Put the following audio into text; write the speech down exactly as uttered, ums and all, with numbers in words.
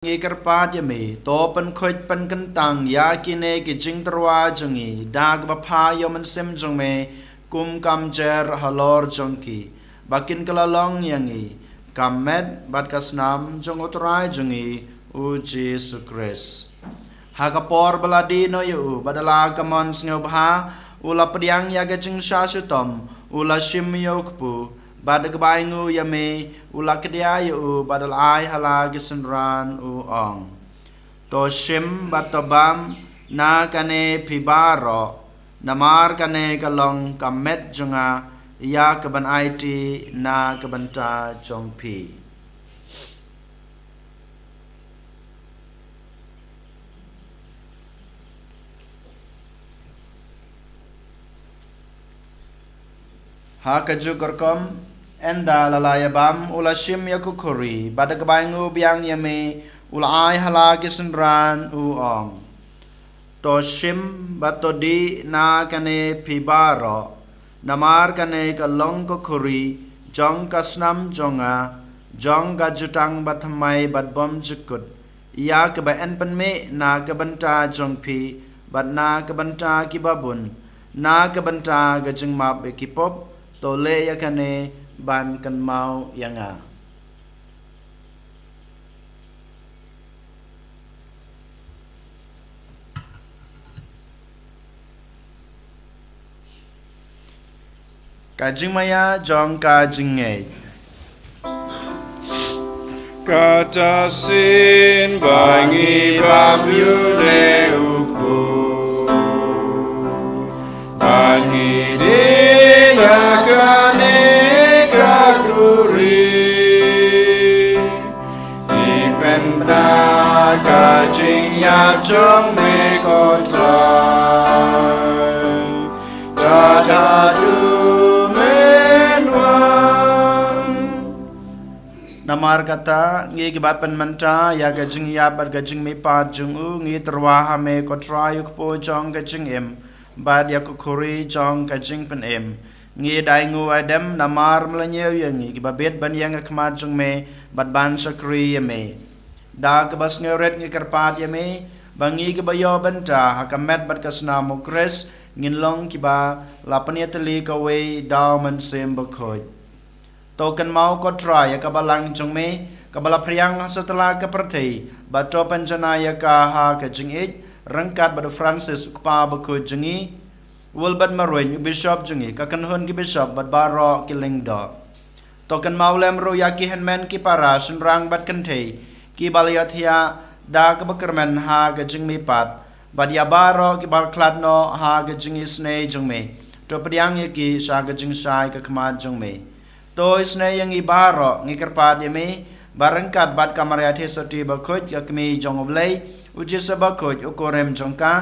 ngi kyrpad ïa me, to pynkhuid pynkyntang ïa kine ki jingtyrwa jong ngi da kaba pha ïa u Mynsiem jong me kum ka mjer halor jong ki, ba kin kylla long ïa ngi ka met bad ka snam jong u Trai jong ngi u Jisu Khrist. Ha ka por ba la die noh ïa u bad da la ka mon sngewbha, u la pdiang ïa ka jingshah shitom, u la shim ïa u kpu, bad da kaba ainguh ïa me, u la kdiah ïa u bad da la ai ha la ki synran, u ong: To shim bad to bam na kane phi baroh, namar kane ka long ka met jong nga ïa ka ban aiti na ka bynta jong phi. Ha kajuh ka rukom, ynda la la ïa bam, u la shim ïa ka khuri, bad da kaba ainguh biang ïa me, u la ai ha la ki synran, u ong: To shim bad to dih na kane phi baroh, namar kane ka long ka khuri jong ka snam jong nga, jong ka jutang bathymmai bad bymjukut, ïa kaba yn pynmih na ka bynta jong phi bad na ka bynta kiba bun, na ka bynta ka jingmap ïa ki pop. To leh ïa kane ban kynmaw ïa nga. Ka jingmaïa jong ka jingngeit. Kata shisien ba ngi bam ïa une u kpu, ba ngi dih ïa kane ka khuri, ngi pynbna ka jingïap jong me, ko Trai, tad haduh men wan. Namar kata, ngi kiba pynmynta ïa ka jingïap bad ka jingmihpat jong u, ngi tyrwa ha me, ko Trai, u kpu jong ka jingim, bad ïa ka khuri jong ka jingpynim. Ngi da ainguh aidem namar me la ñiew ïa ngi kiba bit ban ïeng ha khmat jong me bad ban shakri ïa me. Da kaba sngewrit ngi kyrpad ïa me ba ngi kiba ïoh bynta ha ka met bad ka snam u Khrist, ngin long kiba la pynïatylli kawei da u Mynsiem Bakhuid. To kynmaw, ko Trai, ïa ka balang jong me kaba la phriang ha satlak ka pyrthei, bad to pynjanai ïa ka ha ka jingïeit, ryngkat bad u Francis u kpa bakhuid jong ngi, u Wilbert Marwein u bishop jong ngi, ka kynhun ki bishop bad baroh ki lyngdoh. To kynmaw lem ruh ïa ki hynmen ki para, shynrang bad kynthei, kiba la ïohthiah da kaba kyrmen ha ka jingmihpat, bad ïa baroh kiba la khlad noh ha ka jingisynei jong me. To pdiang ïa ki sha ka jingshai ka khmat jong me. To isynei ïa ngi baroh, ngi kyrpad ïa me, ba ryngkat bad ka Maria Theisotti bakhuid, ka Kmie jong u Blei, u Joseph bakhuid, u kurim jong ka,